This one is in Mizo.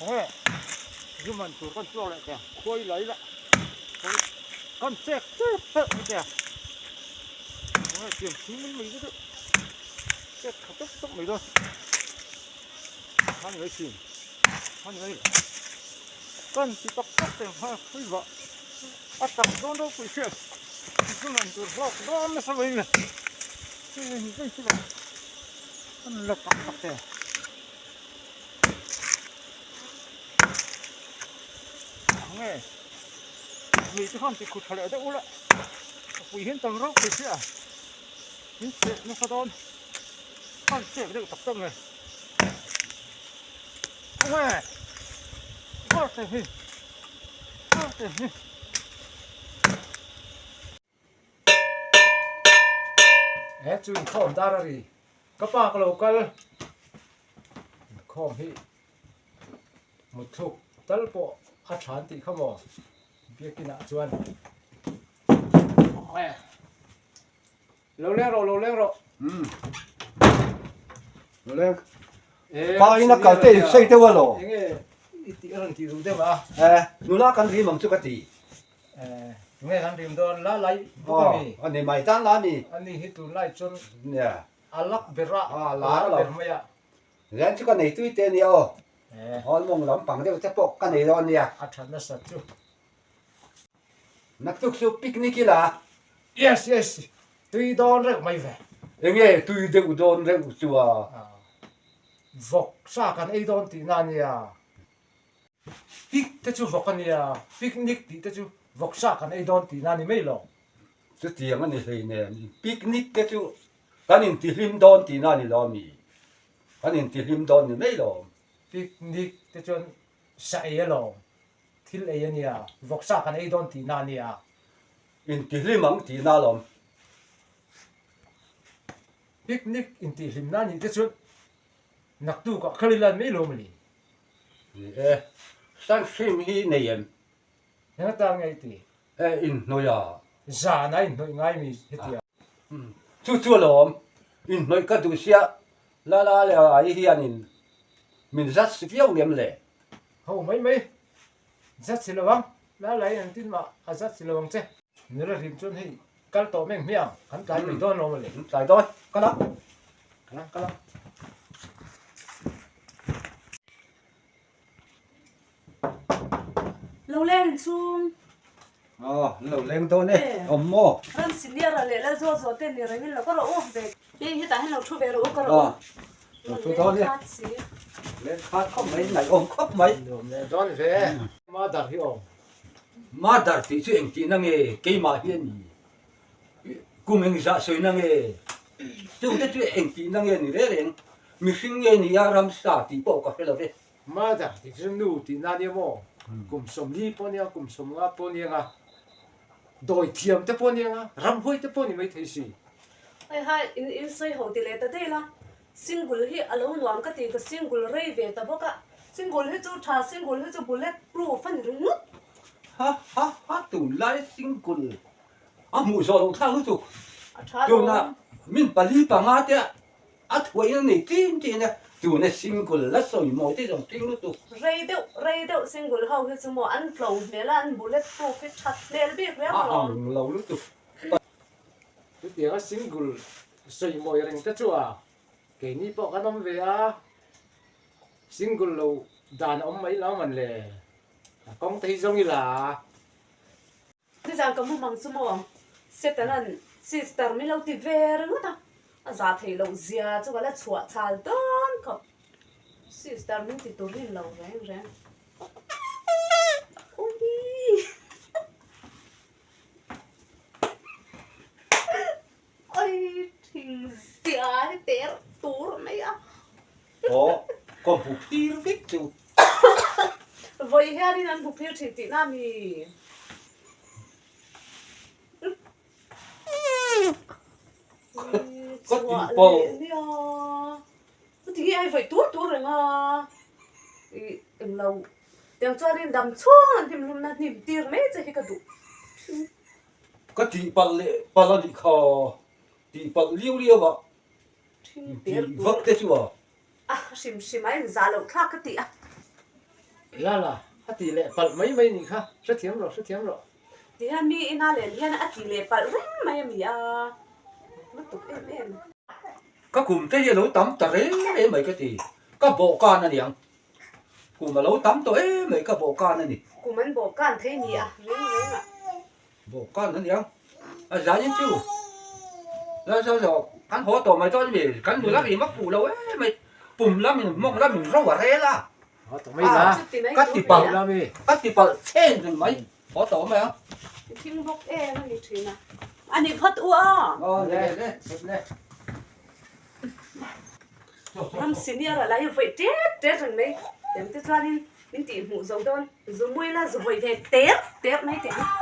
Khawnge zu man tur kan chhuak leh teh ang khuai lai la kan chek tep tep mai teh ang khawnge tiang thing mai te chu chek tha tawp tawp mai dawn a ni mai thin a ni mai kan ti tak tak teh ang kha khawi vah a tak dawn ropui hriat zu man tur hlawk dawn nasa mai le hei hei hei kan la tak tak teh ang. Nge mi te khan tikhut tha leh deuh ula a pui hian tam reuh thei sia min chek nasa dawn khan chek deuh tak tak nge nge kar te hi kar te hi. He chu inkhawm dar a ri ka pa ka lo kal inkhawm hi mutthluk tal pawh a tha an tih kha maw biakin ah chuan lo leng rawh lo leng rawh umm lo leng pa in a kal te in sawi deuh alaw enge i tih a rawn tih duh deuh a e nula kan rim ang chu ka ti. Eh, tunge kan rim dawn la lai bawk a mi. Aw, ani mai tan la a ni. Ani hi tunlai chuan Nia. a lak ber a, a lar ber mai a. Rian chu ka nei tui te ania aw. Eh. Aw mawng lampang deuh te pawh ka nei dawn nia. A that nasa chu. Naktuk chu picnic ila. Yes, yes. Tui dawn reuh mai ve. Enge tui deuh dawn reuh chu a? Vawk sa kan ei dawn tihna ania. Pik te chu vawk a nia, picnic tih te chu vawksa kan ei dawn tihna a ni mai lo. Chutiang a ni hleinem, picnic te chu kan intihlim dawn tihna a ni lo ami? Kan intihlim dawn ni mai lo. Picnic te chuan sa ei alawm, thil ei a nia, vawksa kan ei dawn tihna a nia. Intihlim ang tihna alawm. Picnic intihhlimna a nih te chuan naktukah kal ila mai lo mawle. Ni e, sunscreen hi nei em? Eng atan nge i ti? E, inhnawih a. Zan a inhnawih ngai mi hetia. Chu chu alawm, inhnawih ka duh sia, Lala leh Ai hianin min zat si viau ngem le? Ho mai mai, zat si lo ang, Lala in engtin mah a zat si lo ang che. Nula rim chuan hei kal tawh meng hmiang, kan tlai mai dawn lo mawle. Tlai dawn, kal ang, kal ang, kal ang. Lo leng inchhung. Aw, an lo leng dawn e, awm maw? Ram senior a leh lal zawt zawt te ni rengin lo ka rawh u ve. Hei hetah hian lo thu ve rawh u ka rawh u. Lo thu dawn e. Leng khat khawp mai, ngaihawm khawp mai. Nuam leh dawn ve. Mother hi awm. Mother tih chu engtihna nge keimah hi a ni? Kum engzah sawina nge? Chungte chu engtihna nge ni reng reng? Mihring nge ni a ramsa tih pawh ka hre lo ve. Mother tih chu nu tihna a nia maw? Kum 40 pawh a nia, kum 50 pawh a nia nga, dawi thiam te pawh a nia nga, ramhuai te pawh a ni maithei si. Hei ha in in sawi ho ti leh ta daih la, single hi a lo nuam ka ti ka single rei ve ta bawk a, single hi chu tha single hi chu bullet proof a ni ringawt. Ha ha ha tunlai single A hmuh zawh loh thlak lutuk. A tha Tuna dawn. min pali panga te a thuaih in a nei tlem tlem a, tuna single la sawi mawi te zawng tling lutuk. Rei deuh rei deuh single ho hi chu maw an tlo hmel a, an bullet proof hi that hmel bik riau A alawm. ang lo lutuk. Chutianga single sawi mawi reng te chu a keini pawh kan awm ve a, single lo dan a awm mai lo man le, a kawng te hi zawng ila. Nizan ka mumang chu maw Setanan sister min lo ti ve ringawt a, a zah theih loh zia chu ka la chhuah chhal dawn khawp. Sister min ti tur rin lo reng reng. Awii. Oi thing zia hi ter tur mai a. Aw ka bu phir vek chu. Vawi hianin an bu phir thin tihna a mi. Ka tih pawh. Nia. Ti hi ai vawi tur tur reng a. I englo tiang chuanin dam chhung an hnim hlumna hnim tir mai che hi ka duh. Ka tihpalh leh palh a nih kha, tihpalh liau liau ah tih vak te chu a. A hrim hrim a inzah loh thlak ka ti a. Lala, a ti leh palh mai mai nih kha, hrethiam rawh, hrethiam rawh. Tihian mi ina len hian a ti leh palh reng mai a mi a, lutuk em em. Ka kum te hi a lo tam ta reng reng mai ka ti, ka bawhkan a niang. Kum a lo tam tawh em mai ka bawhkan a ni. Kum an bawhkan thei ni a reng reng a. Bawhkan a niang. A zanin chu la zo zo kan haw tawh mai dawn a ni. Kan nula ri mak fuh lo em mai. Pum lamin mawng lamin ro a rel a. Haw tawh mai la. Ka ti palh ka ti palh chen reng mai. Haw tawh mai a. I thing bawk em a ni thin a. A ni phawt u a. Aw le le le. Ram senior a la hi vawi tet tet reng mai. Tiang te chuanin min tih hmuh zo dawn. Zu mui la zu vawi ve tet tet mai teh ang.